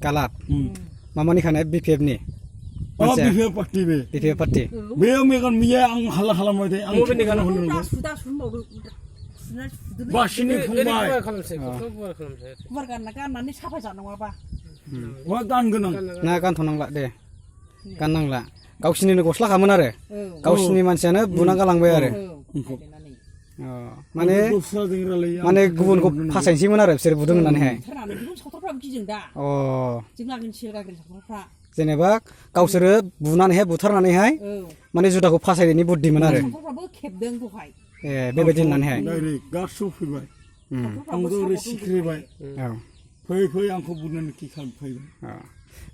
गालाब मामानि खानाय BPF नि BPF Party बे BPF Party बेयाव मेगन मिया आं हाला खालामबाय थायो आं मबेनि गाना होननो बासिनि फंबाय गुवार गाननानै साफा जानांगौबा वा गान गोनां ना गानथ'नांला दे गाननांला गावसिनिनो गस्लाखामोन आरो गावसिनि मानसियानो बुना गालांबाय आरो माने गुबुनखौ फासायनोसैमोन आरो बिसोर बुदों होननानैहाय जेनेबा गावसोरो बुनानैहाय बुथारनानैहाय माने जुदाखौ फासायनायनि बुद्धिमोन आरो ए बेबायदि होननानैहाय गासैबो फैबाय आंबो सिख्रिबाय फै आंखौ बुनानै कि खालामफैबाय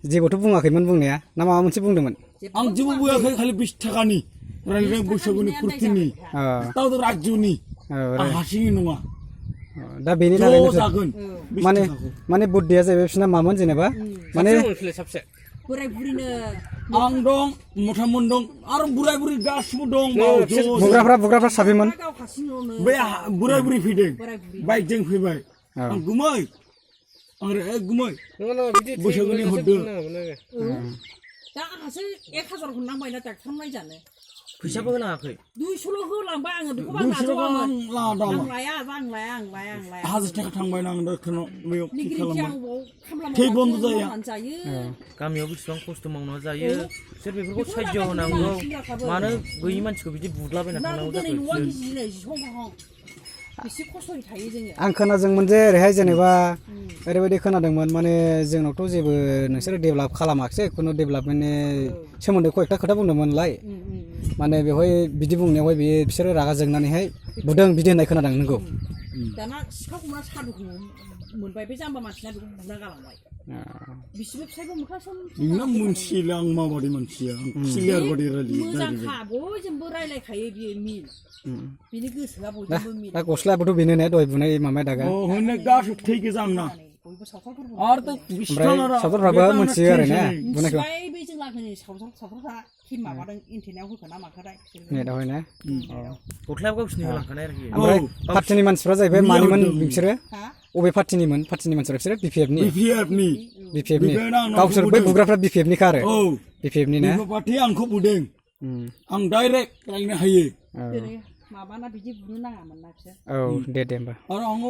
जेबोथ' बुङाखैमोन बुंनाया ना माबा मोनसे बुंदोंमोन आं जेबो बुङाखै खालि 20 थाखानि रायलायनाय बैसागुनि कुर्तिनि तावद राजुनि आं हारसिङै नङा दा बेनि थाखाय माने बुद्धिया जाहैबाय बिसोरना मामोन जेनेबा माने बोराय बुरिनो आं दं मथामोन दं आरो बोराय बुरि गासिबो दं बुग्राफ्रा साबैमोन बे बोराय बुरि फैदों बाइकजों फैबाय आं गुमै गुमै बैसागुनि हरदो दा आंहासो 1000 हरनांबायना डाक्टार नायजानो फैसाबो होनाङाखै 200ल' होलांबाय आङो बेखौ आं लाया 1000 थाखा थांबाय आं डक्टरनाव बेयाव कि खालामबाय थै बन्द जाया गामियाव बेसेबां खस्थ' मावना जायो सोर बेफोरखौ साहाय्य होनांगौ मानो गैयि मानसिखौ बिदि बुदलाबायना थांनांगौ जाखो एसे खस्थ'यै थायो जोङो आं खोनादोंमोन जे ओरैहाय जेनेबा ओरैबायदि खोनादोंमोन माने जोंनावथ' जेबो नोंसोरो डेभेलप खालामाखिसै खुनु डेभेलपमेन्टनि सोमोन्दै कयेकथा खोथा बुंदोंमोनलाय माने बेवहाय बिदि बुंनायावहाय बिसोरो रागा जोंनानैहाय बुदों बिदि होननाय खोनादों नोंगौ दाना सिखा हमना सादुखौ मोनबाय बे जाम्बा मानसिना बेखौ बुना गालांबाय बिसिबो फिसाइबो मोखासम नों मोनसिला आं माबादि मानसिया क्लियार बादि रायलायो मोजांखा बयजोंबो रायलायखायो बियो मिल बिनि गोसोआ बयजोंबो मिल दा गस्लायाबोथ' बेनो ने दहाय बुनाय मामाया दागा होनो गासै थै गोजां ना आरो थ' सावथालफ्राबो मोनथियो आरो ने बुनायखौ बे जों लागोनि सावथालफ्रा कि माबादों एन्टेनायाव होखोना माखोदाय नेटआवहाय ने गस्लायाबो गावसिनि होलांखानाय आरोखि ओमफ्राय पार्टिनि मानसिफ्रा जाहैबाय मानिमोन बिसोरो अबे पार्टिनि मानसिफ्रा बिसोरो BPF नि गावसोर बै बुग्राफ्रा BPF निखा आरो BPF नि ना पार्टि आंखौ बुदों आं डाइरेक्ट रायलायनो हायो माबाना बिदि बुनो नाङामोन ना बिसोर औ दे होमबा आरो आङो